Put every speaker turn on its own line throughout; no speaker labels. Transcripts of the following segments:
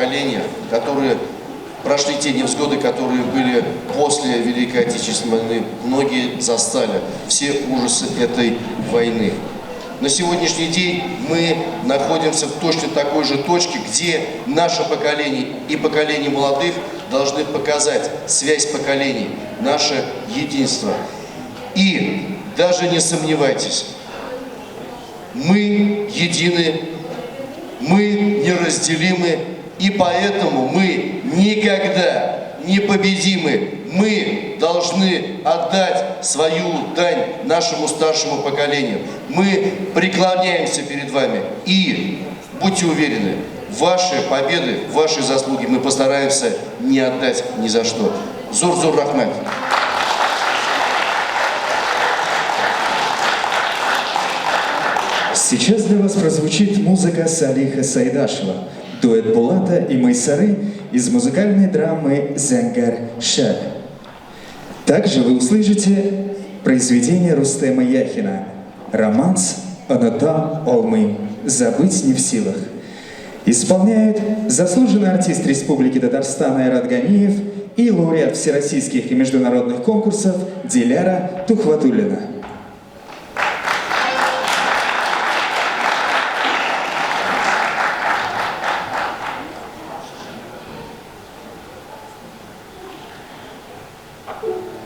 поколениях, которые прошли те невзгоды, которые были после Великой Отечественной войны, многие застали все ужасы этой войны. На сегодняшний день мы находимся в точно такой же точке, где наше поколение и поколение молодых должны показать связь поколений, наше единство. И даже не сомневайтесь, мы едины, мы неразделимы, и поэтому мы никогда не победимы. Мы должны отдать свою дань нашему старшему поколению. Мы преклоняемся перед вами. И будьте уверены, ваши победы, ваши заслуги мы постараемся не отдать ни за что. Зур-зур рәхмәт.
Сейчас для вас прозвучит музыка Салиха Сайдашева, дуэт Булата и Майсары из музыкальной драмы «Зәңгәр шәл». Также вы услышите произведение Рустема Яхина «Романс Оныта алмыйм. Забыть не в силах». Исполняют заслуженный артист Республики Татарстан Айрат Ганиев и лауреат всероссийских и международных конкурсов Диляра Тухватуллина.
Thank you.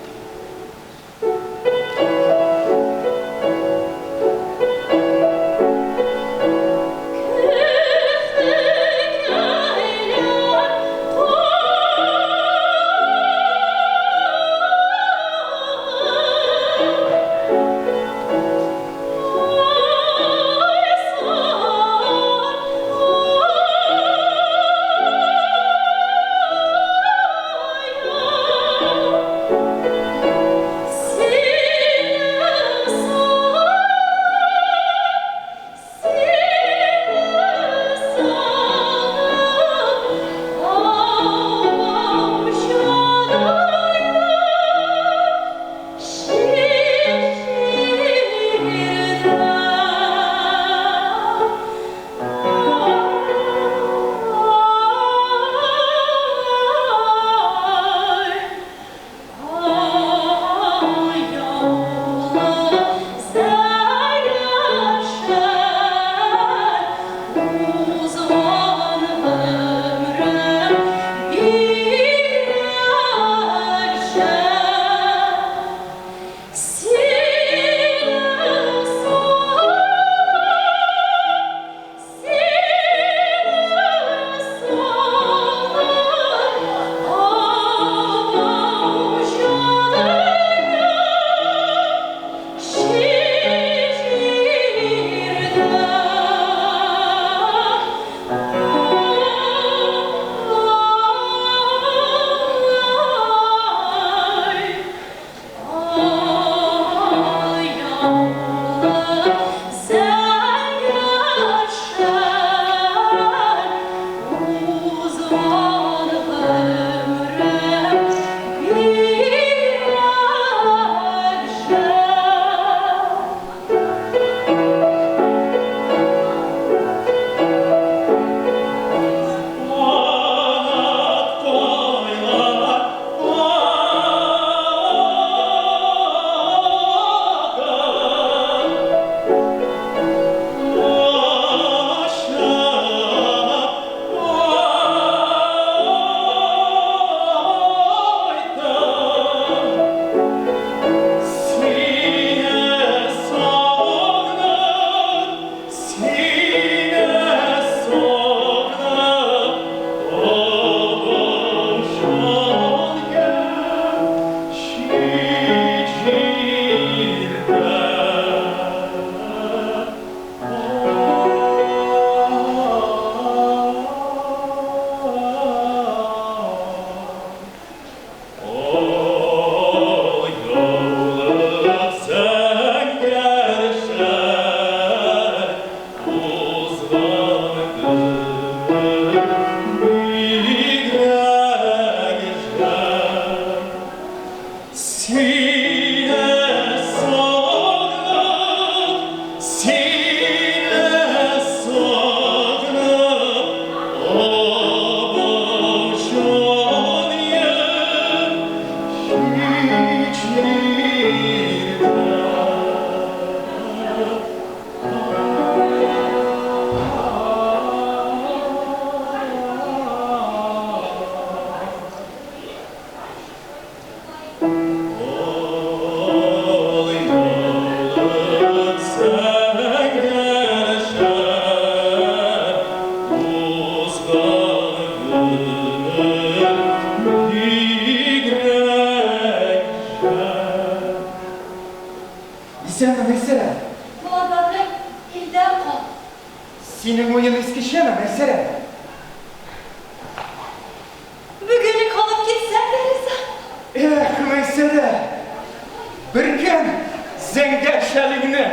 Исәнме, Мәйсәрә?
Булат абый, илдә кал.
Синең уен искечәме, Мәйсәрә?
Бүген үк алып китсәң дә риза.
Эх, Мәйсәрә! Бөркән зәңгәр шәлеңне!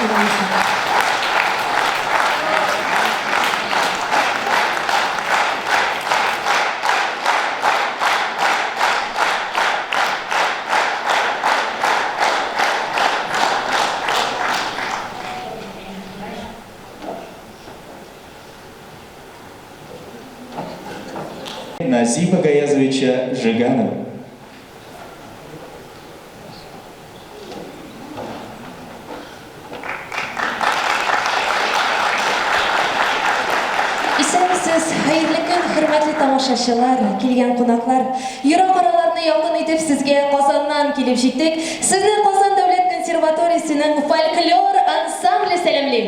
Сәйдашева.
Назиба Гаязовича Жиганова.
Исәнмесез, хәерле көн, хөрмәтле тамашачылар, килгән кунаклар. Ерак араларны якын итеп сезгә Казаннан килеп җиттек. Сезне Казан дәүләт консерваториясенең фольклор ансамбле сәламли.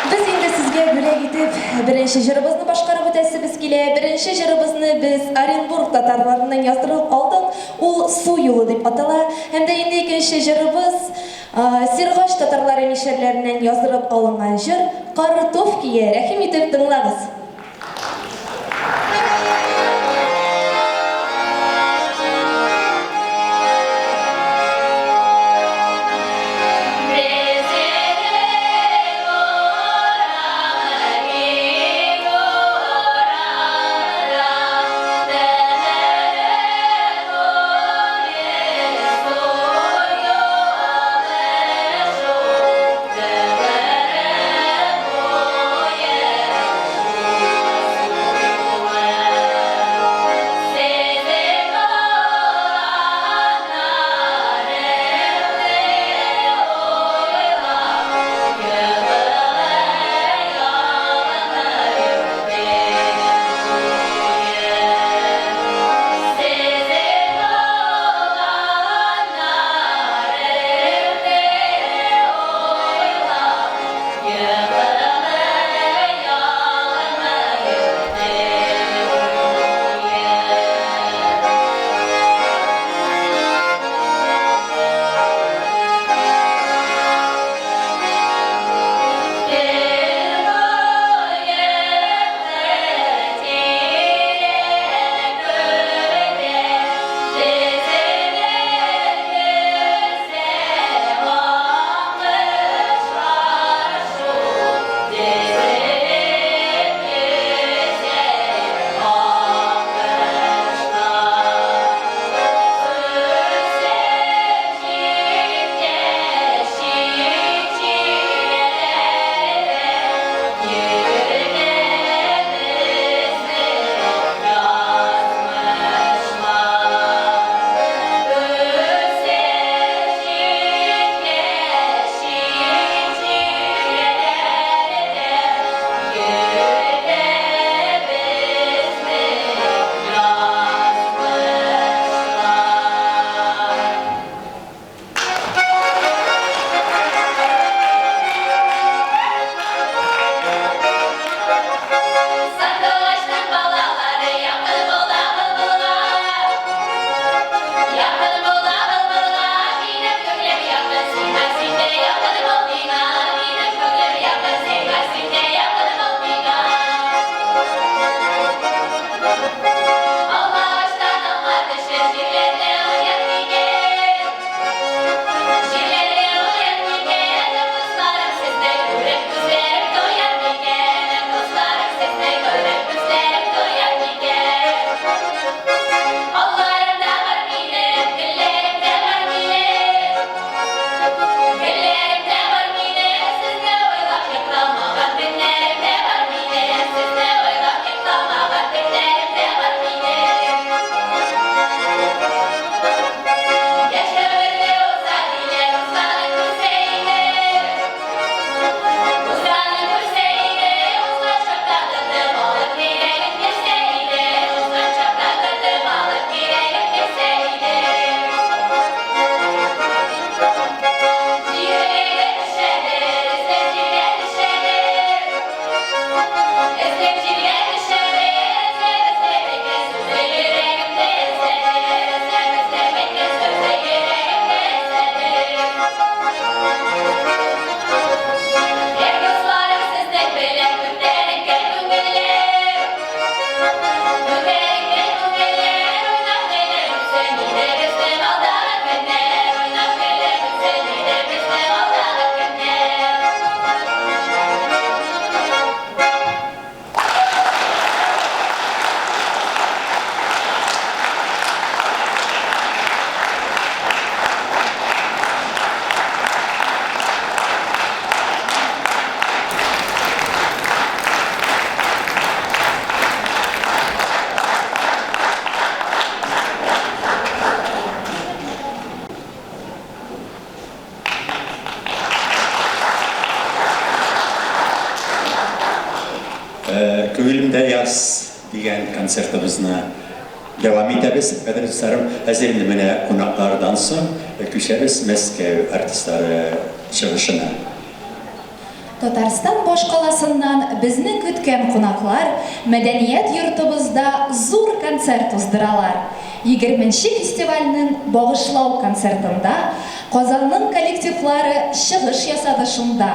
Без инде сезгә бүләк итеп беренче җырыбызны башкарып үтәсебез килә. Беренче җырыбызны без Оренбург татарларыннан яздырып алдык. Ул Су юлы дип атала. Һәм дә инде икенче җырыбыз Сергач татарлары мишәрләреннән яздырып алынган җыр Картоф кие. Рәхим итеп тыңлагыз.
Күңелемдә яз дигән концертыбызны дәвам итәбез. Кадерле дусларым, хәзер инде менә кунаклардан соң күчәбез Мәскәү артистлары чыгышына.
Татарстан башкаласыннан безне көткән кунаклар мәдәният йортыбызда зур концерт уздыралар. Егерменче фестивальнең багышлау концертында Казанның коллективлары чыгыш ясады шунда.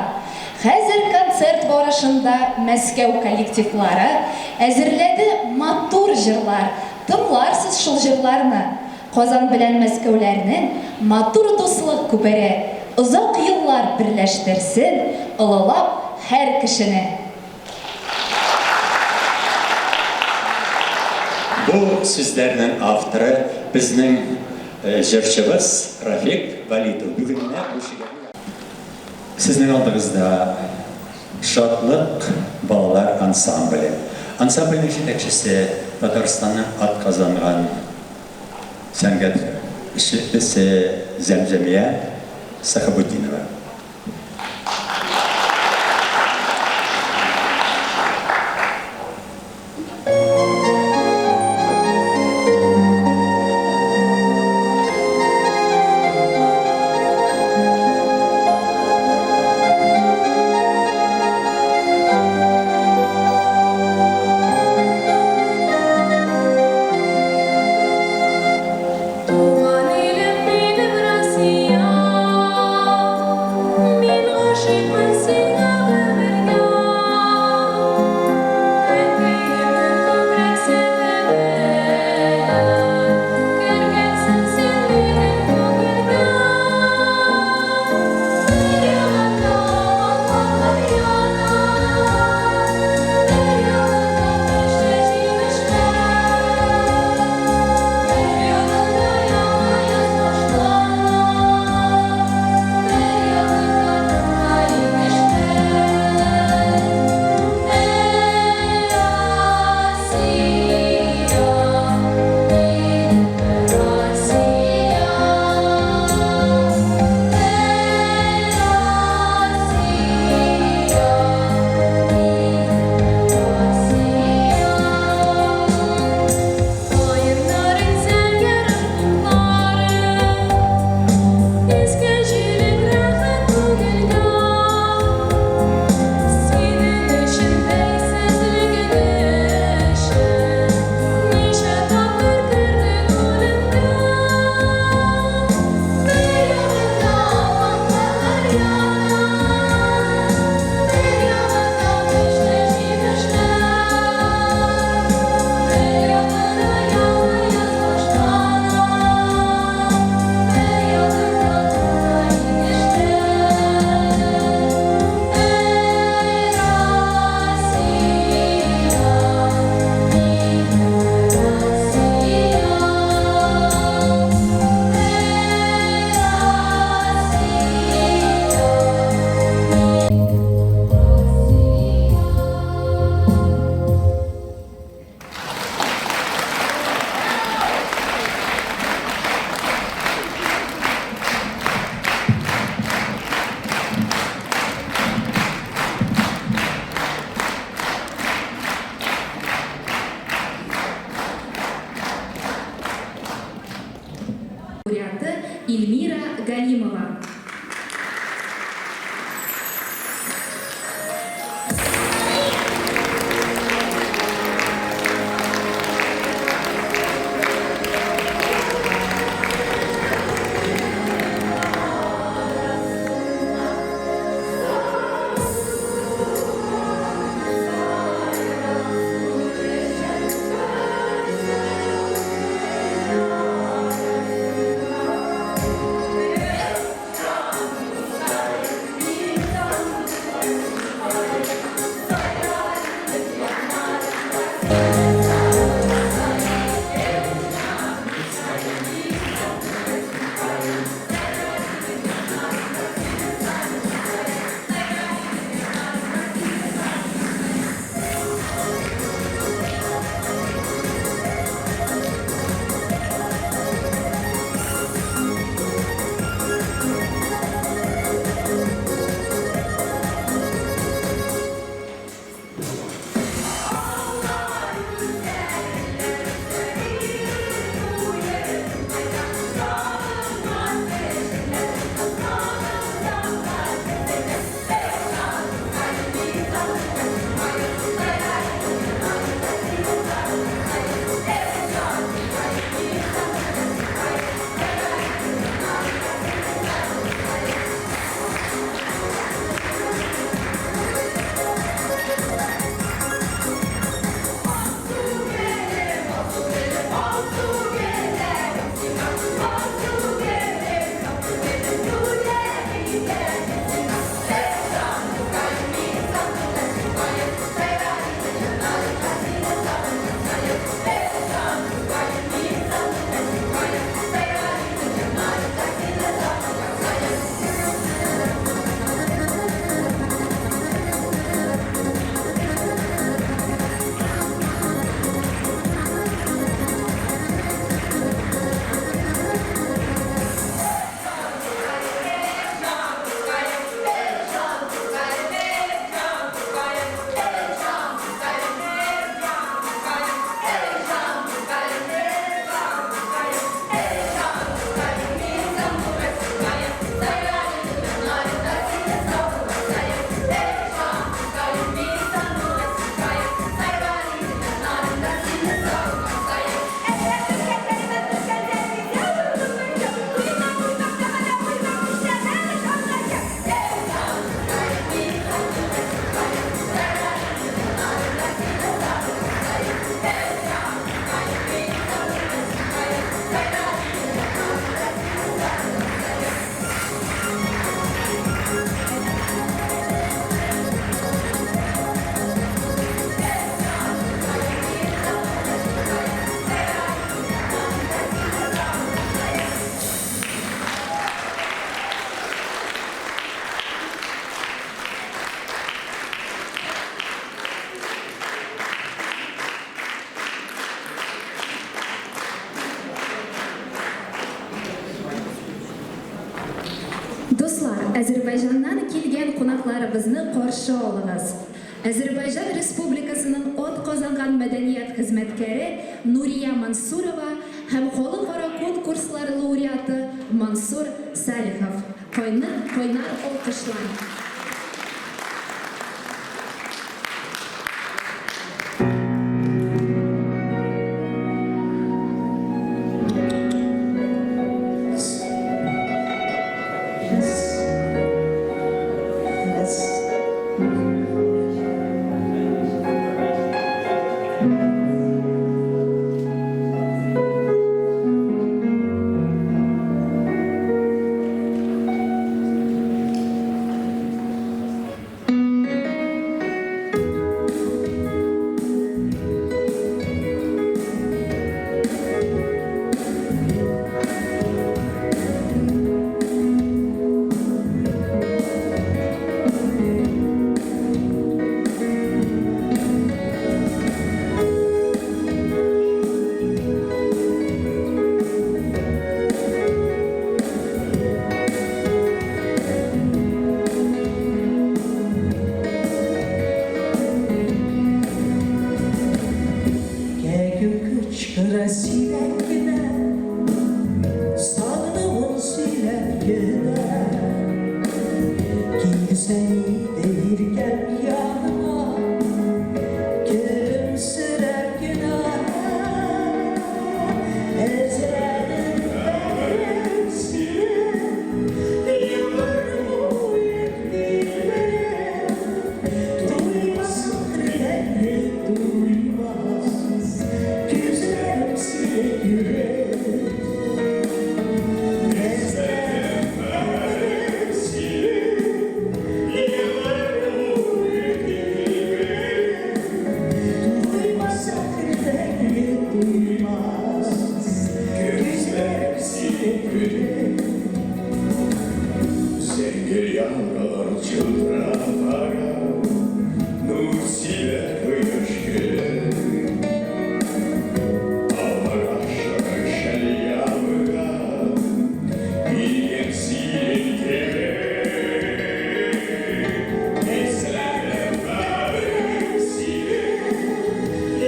Хәзер концерт барышында Мәскәү коллективлары әзерләде матур җырлар, тыңларсыз шул җырларны. Казан белән Мәскәүләрнең матур дуслык күпере озак еллар берләштерсен, олылап һәр кешене.
Бу сүзләрнең авторы безнең җырчыбыз Рафик Валитов. Бүген менә бу шигырьне. Сезнең алдыгызда Шатлык балалар ансамбле. Ансамбльнең җитәкчесе Татарстанның атказанган сәнгать эшлеклесе Зәмзәмия Сәхабутдинова.
Туган илем минем Россия, Мин гашыйкмын сиңа гомергә. Әнкәемнең күкрәк сөте белән Кергәнсең син минем күңелгә. Бер ягында атлар яна, Бер ягында пеште җимешләр. Бер ягында яңа яз башлана, Бер ягында туңа инешләр. Әй, Россия, минем Россия. Әй, Россия, минем Россия. Каеннарың зәңгәр офыклары, Искән җилең рәхәт күңелгә. Синең өчен бәйсезлегең өчен Ничә тапкыр кердек үлемгә. Бер ягында атлар яна, Бер ягында пеште җимешләр. Бер ягында яңа яз башлана, Бер ягында туңа инешләр. Әй, Россия, минем Россия. Әй, Россия, минем Россия.
Лауреаты Ильмира Галимова.
Thank
Дуслар, Әзербайҗаннан килгән кунакларыбызны каршы алыгыз. Әзербайҗан Республикасының атказанган мәдәният хезмәткәре Нурия Мансурова һәм Халыкара конкурслар лауреаты Мансур Салихов. Кайнар, кайнар алкышлар.
Кәкүк кычкыра сирәк кенә, Сагынуын сөйләп кенә. Килсәң иде иркәм яныма, Көлемсерәп кенә. Эзләдем бәгърем сине, Еллар буе тилмереп. Туймас хәтерләре туймас, Күзләрем сине күреп. Эзләдем бәгърем сине, Еллар буе тилмереп. Туймас хәтерләре туймас, Күзләрем сине күреп.
Зәңгәр яңгыр чылтырап ага, Нур сибә кояш көлеп. Таулар аша шәл ябыган, Килгән синең кебек. Эзләдем бәгърем сине,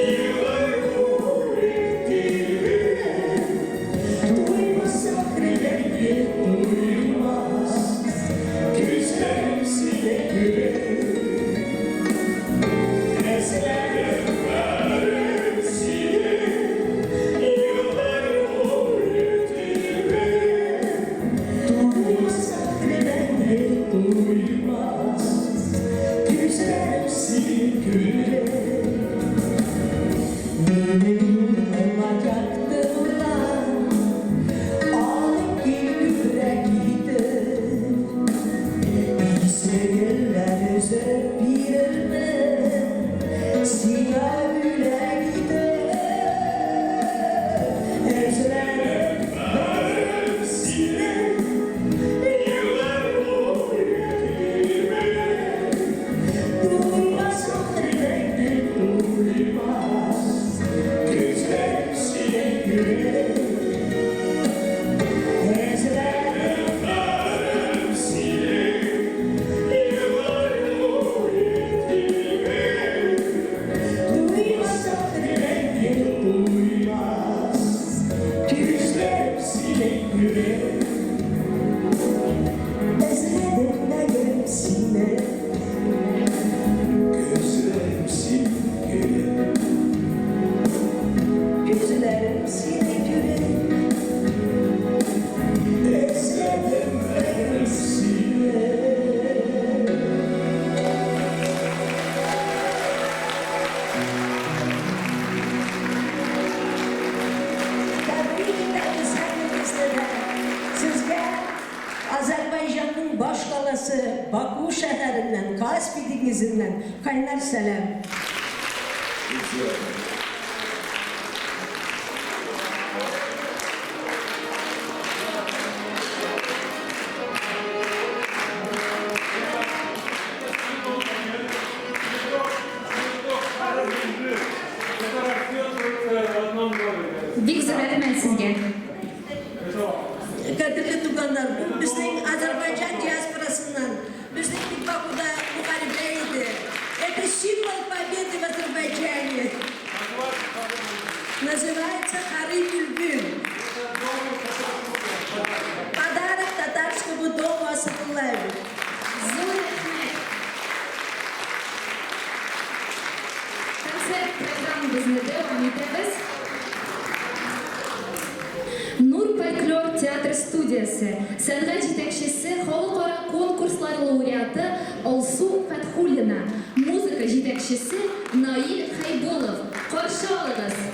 Еллар буе тилмереп.
Туймас хәтерләре туймас,
Күзләрем сине күреп. Эзләдем бәгърем сине, Еллар буе тилмереп.
Туймас хәтерләре туймас, Күзләрем сине күреп. Минем юлыма якты нурлар, Алып кил күбрәк итеп. Исле гөлләр өзеп бирермен, Сиңа бүләк итеп. Эзләдем
Бәгърем сине, Еллар буе тилмереп.
Туймас хәтерләре туймас,
Күзләрем сине күреп.
Эзләдем
Бәгърем сине, Еллар буе тилмереп.
Туймас хәтерләре туймас,
Күзләрем сине күреп.
Эзләдем бәгърем сине,
Күзләрем сине күреп.
Күзләрем сине күреп.
Эзләдем бәгърем сине.
Тәбрик итәбез һәммәгезне дә. Сезгә Азәрбайҗанның баш каласы Баку шәһәреннән, Каспий диңгезеннән кайнар сәлам.
Бик зур рәхмәт сезгә.
Кадерле туганнар, бу безнең Азәрбайҗан
Сәнгать җитәкчесе, халыкара конкурслар лауреаты Алсу Фәтхуллина, музыка җитәкчесе Наил Хәйбуллов. Каршы алыгыз!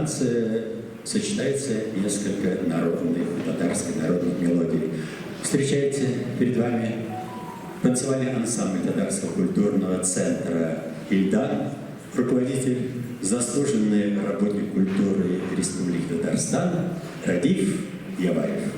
танце сочетается несколько народных, татарских народных мелодий. Встречайте перед вами танцевальный ансамбль Татарского культурного центра «Ильдан», руководитель, заслуженный работник культуры Республики Татарстан Радиф Яваев.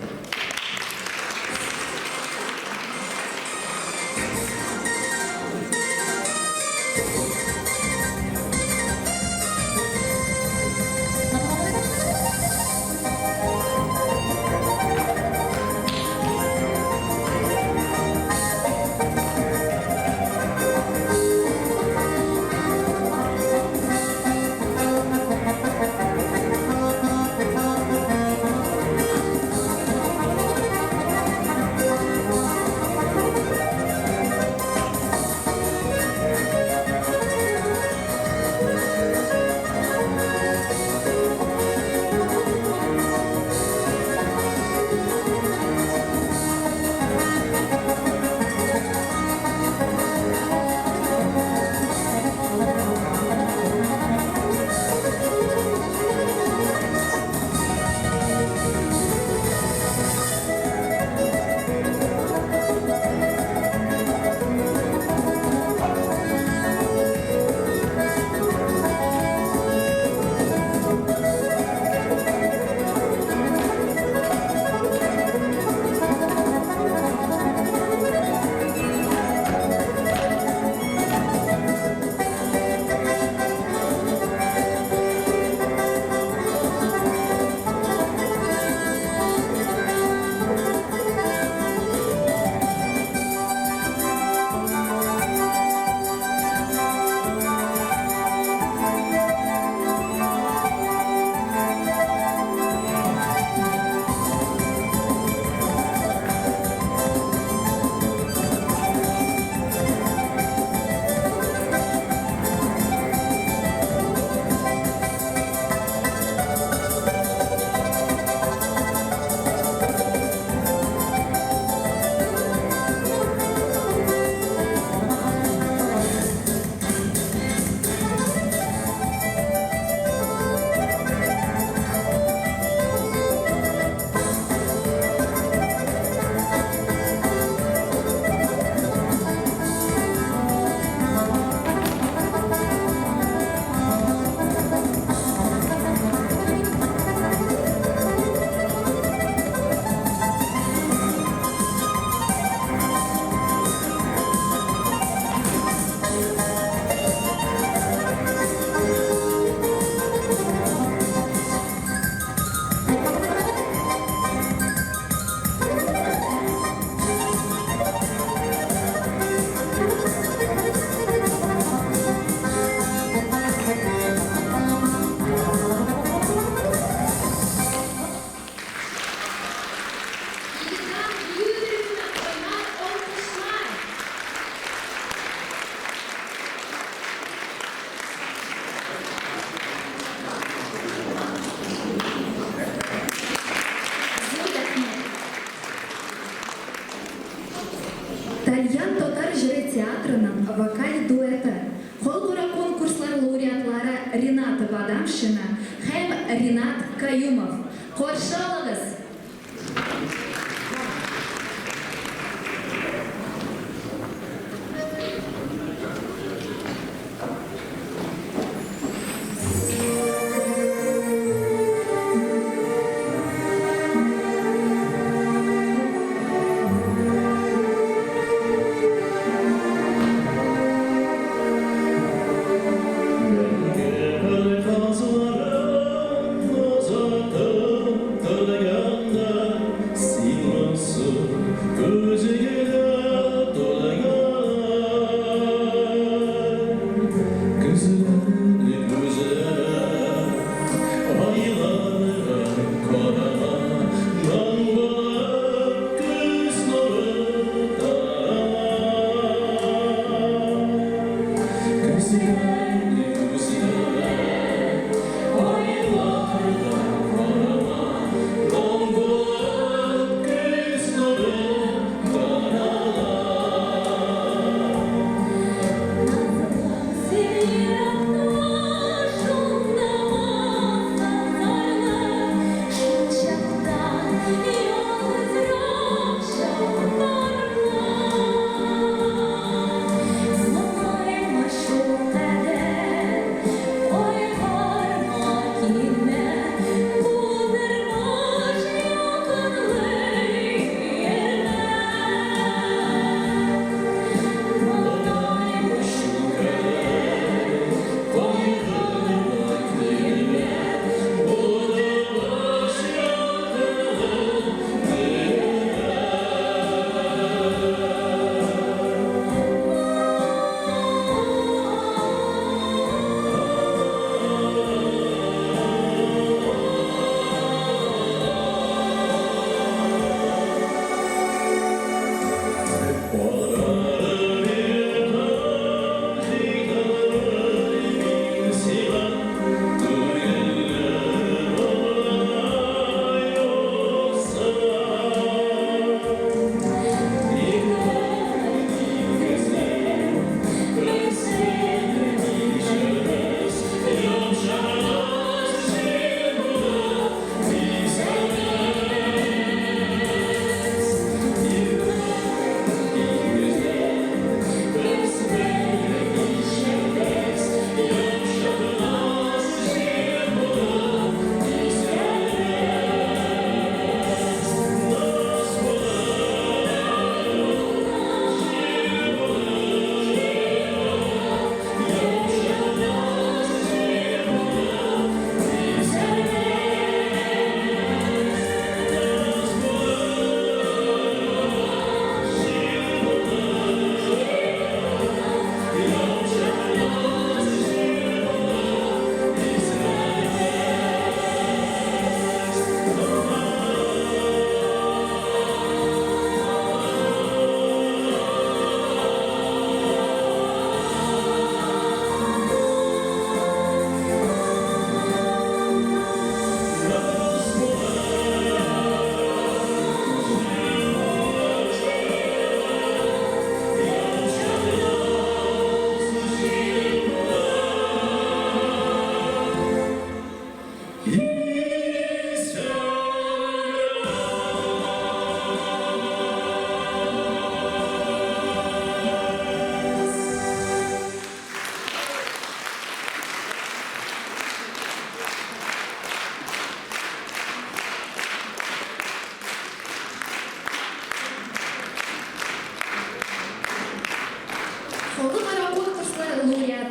Тальян татар җыры театрының вокаль дуэты, халыкара конкурслар лауреатлары Рената Бадамшина һәм Ринат Каюмов. Каршы алыгыз!
Kazlarım uzattım kırgındı.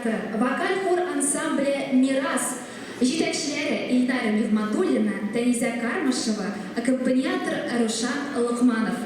лауреаты, вокаль-хор ансамбле Мирас, җитәкчеләре Илнара Нигъматуллина, Тәнизә Кармышева, аккомпаниатор Рушан Локманов.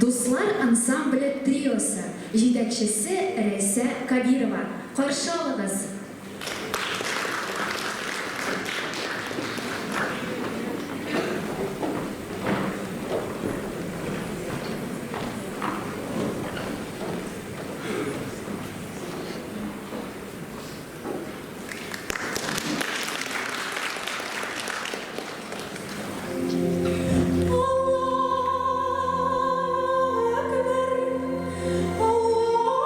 Дуслар ансамбле триосы, җитәкчесе Рәйсә Кабирова. Каршы алыгыз!
Аллаһу әкбәр, Аллаһу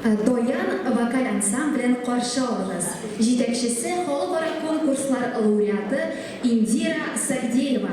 Даян вокаль ансамблен каршы алыгыз. Җитәкчесе, халыкара конкурслар лауреаты Индира Сагдеева.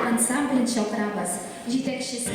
Ансамблен чакырабыз. Җитәкчесе.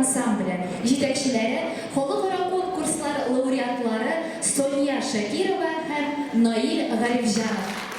ансамбле, җитәкчеләре, халыкара конкурслар лауреатлары Сания Шакирова һәм Наил Гарифҗанов.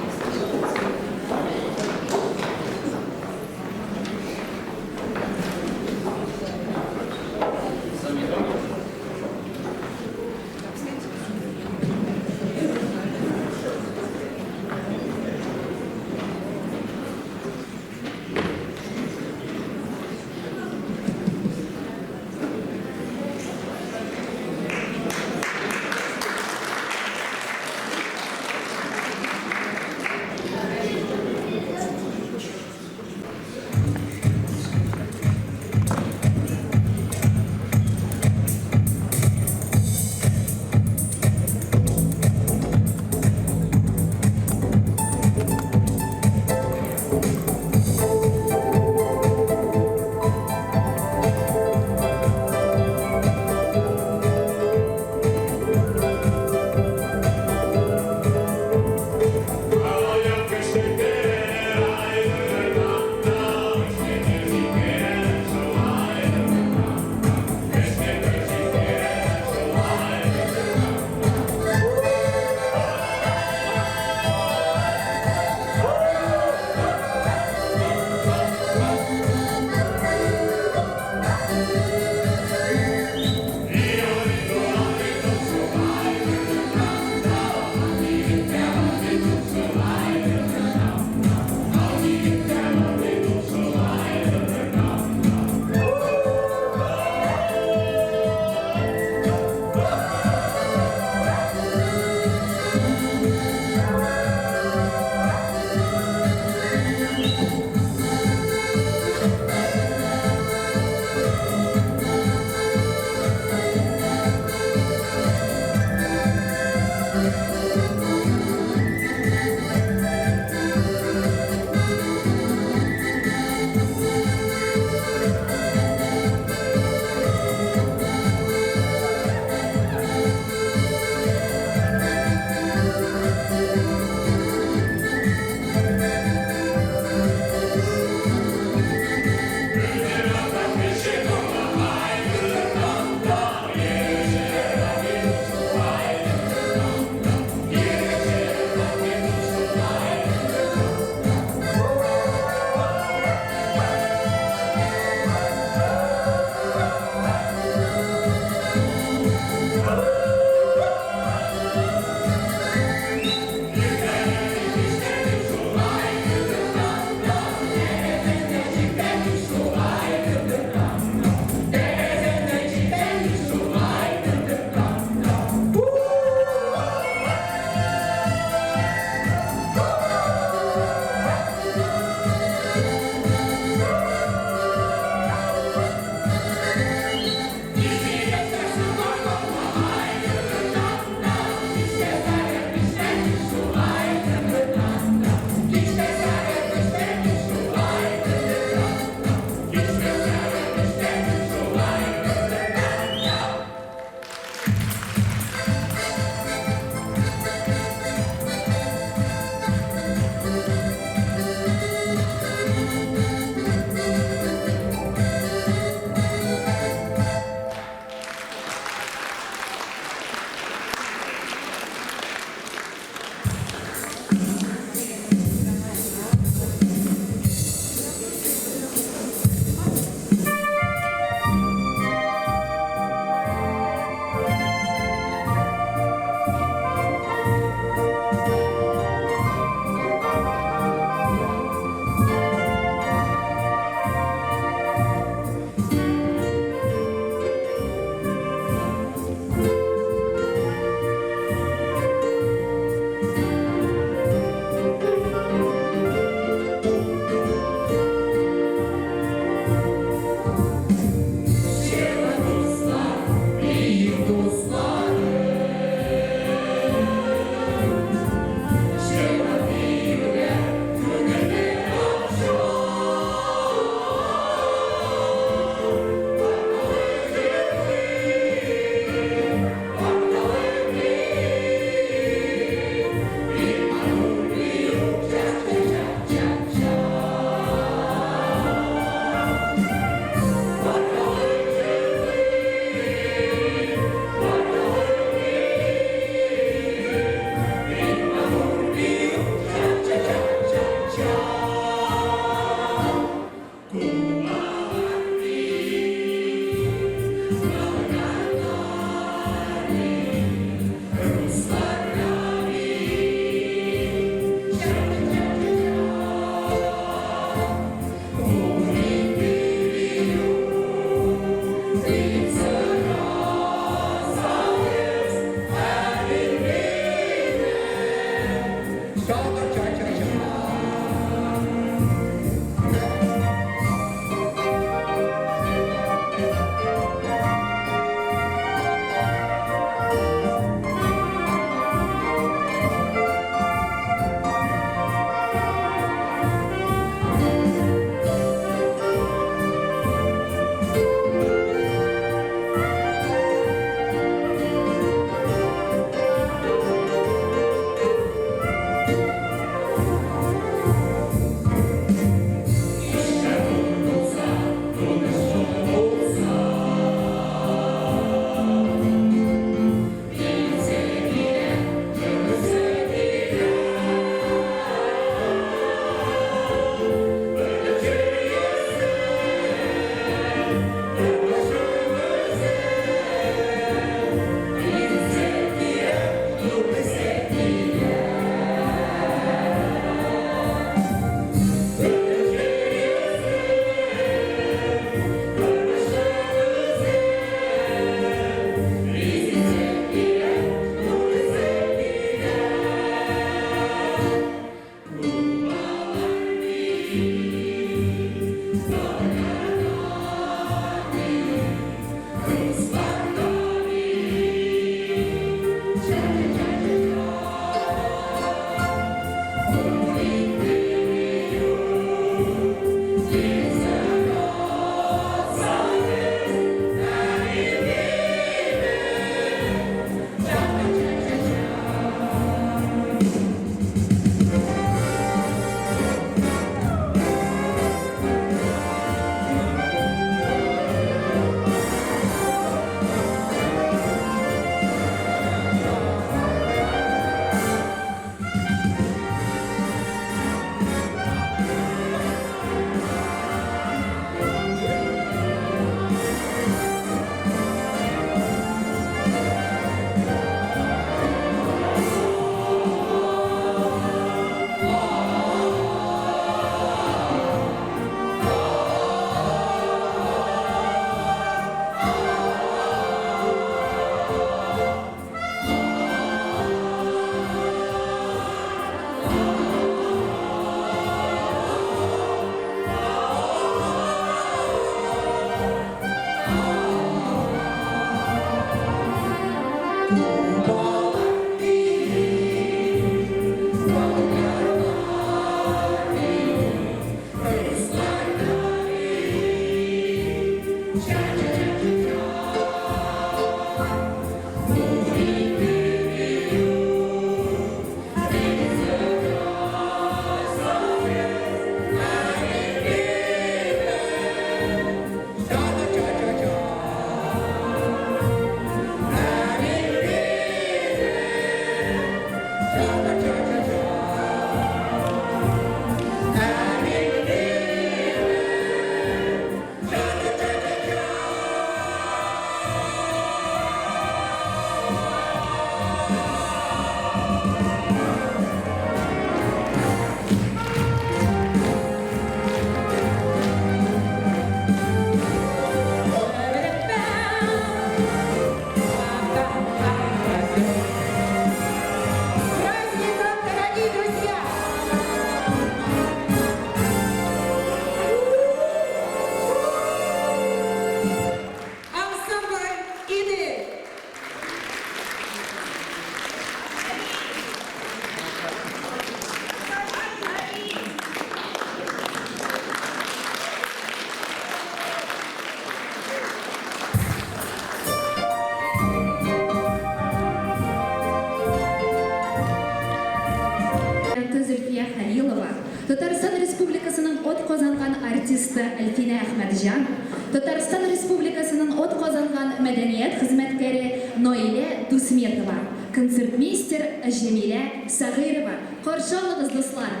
Зөлфия Хәлилова, Татарстан Республикасының атказанган артисты Әлфинә Әхмәтҗан, Татарстан Республикасының атказанган мәдәният хезмәткәре Наилә Дусметова, концертмейстер Җәмилә Сәгыйрова. Каршы алыгыз, дуслар!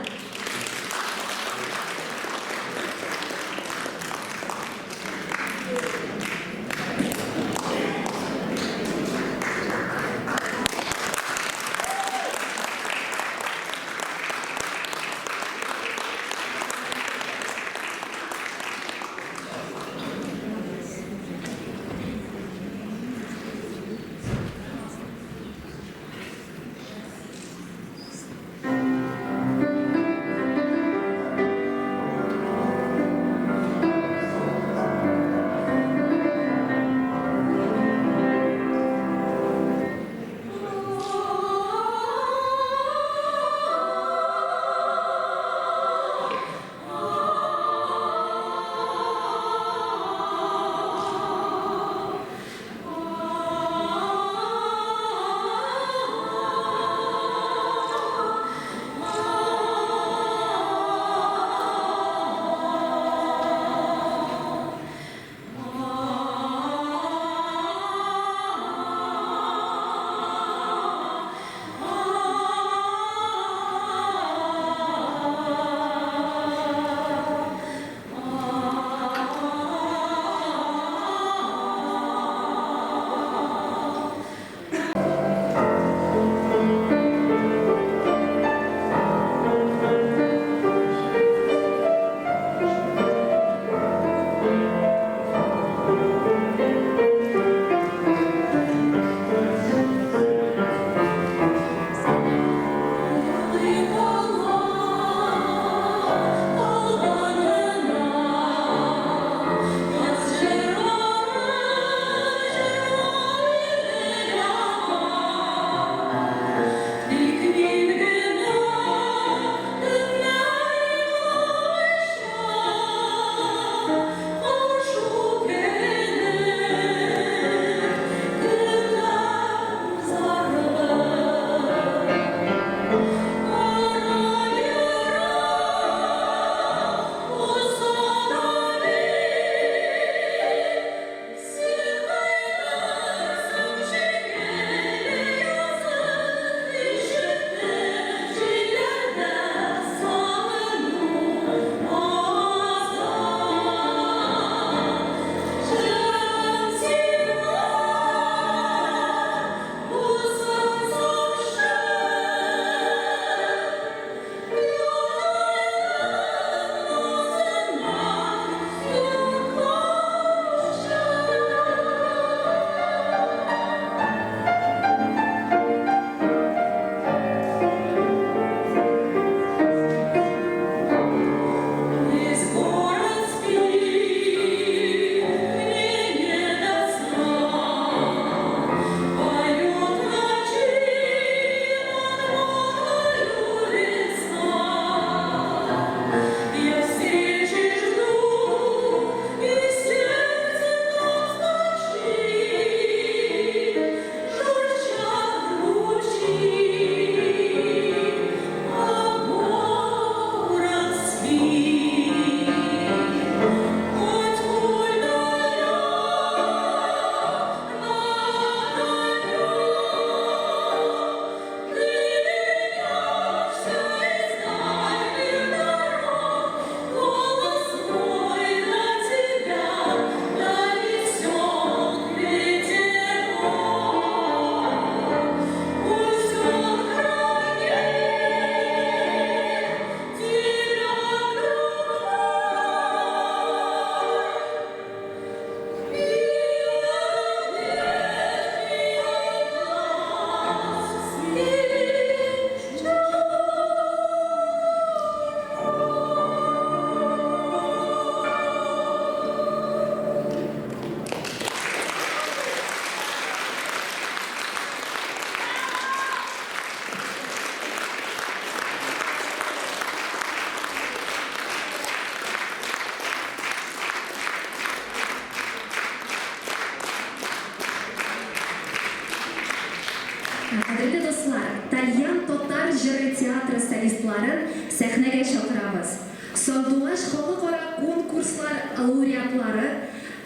театры солистларын сәхнәгә чакырабыз. Сандугач халыкара конкурслар лауреатлары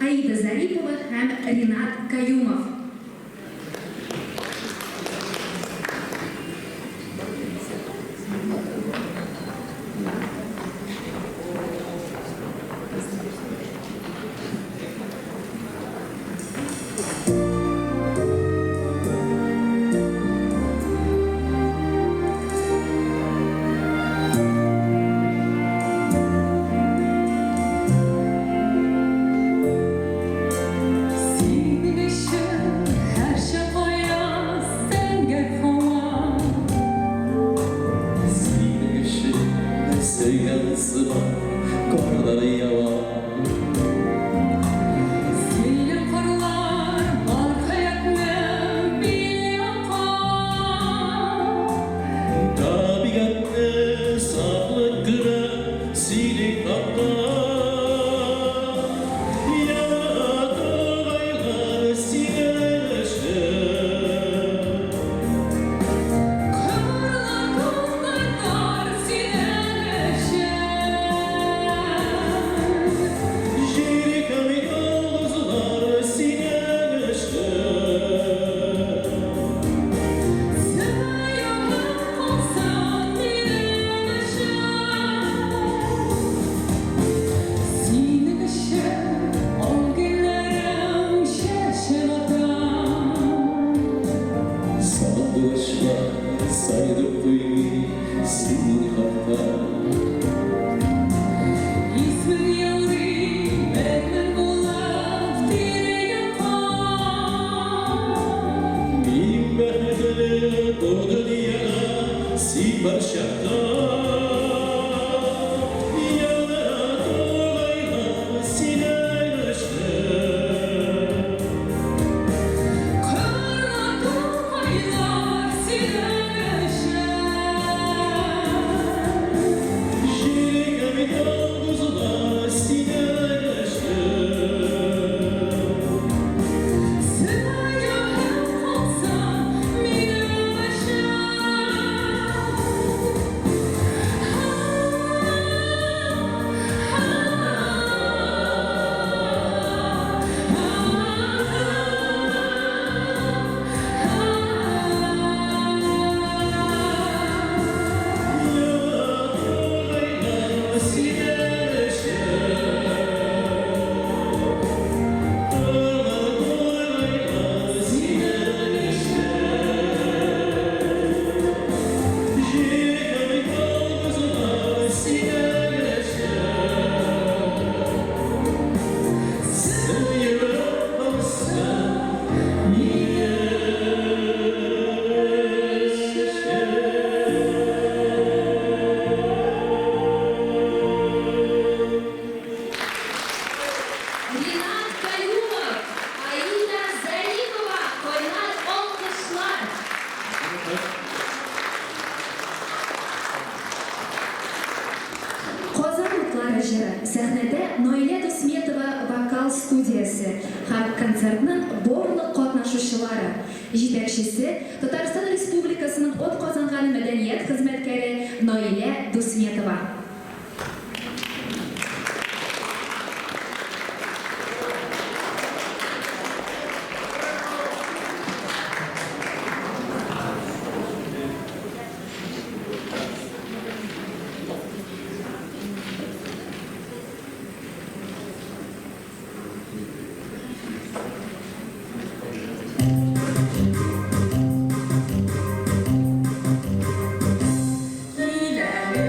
Аида Зарипова һәм Ринат Каюмов.
Синең өчен һәрчак аяз, зәңгәр һава.
Синең өчен сөйгән сыман карлар ява.
Синең карлар бар хәятне били аккан.
Табигатьне сафлык кына синең хакта. Яна тугайлар синең өчен.
Карлар, тугайлар синең өчен.
Җир һәм йолдызлар синең өчен.
Сөюем калсын минем өчен. Синең өчен ал гөлләрем чәчәк ата.
Сандугачлар сайрап туймый синең хакта.
Исмең яңгырый мәрмәр булып тирә-якка.
Мин бәхетле бу дөньяда син бар чакта. Яна тугайлар синең өчен.
Карлар, тугайлар синең өчен.
Җир һәм йолдызлар синең өчен.
Сөюем калсын минем өчен.
Яна тугайлар синең өчен. Карлар, тугайлар синең өчен. Җир һәм йолдызлар синең өчен. Сөюем калсын минем өчен.
Ринат Каюмов, Аида Зарипова, кайнар алкышлар. Казан утлары җыры сәхнәдә Наилә Дусметова вокал студиясе һәм концертның барлык катнашучылары. Җитәкчесе Татарстан Республикасының атказанган мәдәният хезмәткәре Наилә Дусметова.
Киләле.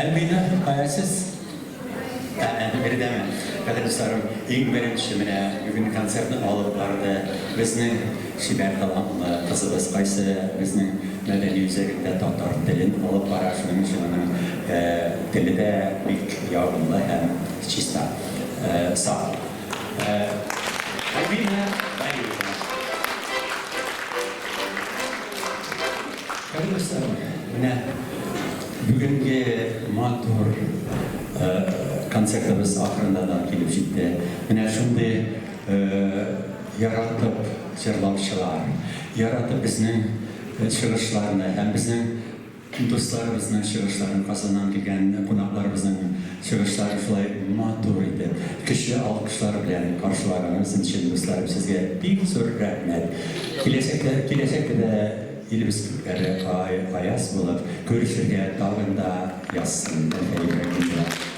Альбина, кая сез? Ә, биредәме? Кадерле дусларым, иң беренче менә бүген концертны алып барды безнең чибәр талантлы кызыбыз, кайсы безнең мәдәни үзәгендә татар телен алып бара, шуның өчен аның теле дә бик ягымлы һәм чиста, саф. Альбина Бариева. Кадерле дусларым, менә бүгенге матур концертыбыз ахырында да килеп җитте. Менә шундый яратып җырлаучылар, яратып безнең чыгышларны һәм безнең Дусларыбызның чыгышларын, Казаннан килгән кунакларыбызның чыгышларын шулай матур итеп, көчле алкышлар белән каршылаганыгыз өчен, дусларым, сезгә бик зур рәхмәт. Киләчәктә, киләчәктә дә илебез күкләре аяз булып, күрешергә тагын да язсын, Әлфия Ибраһимова.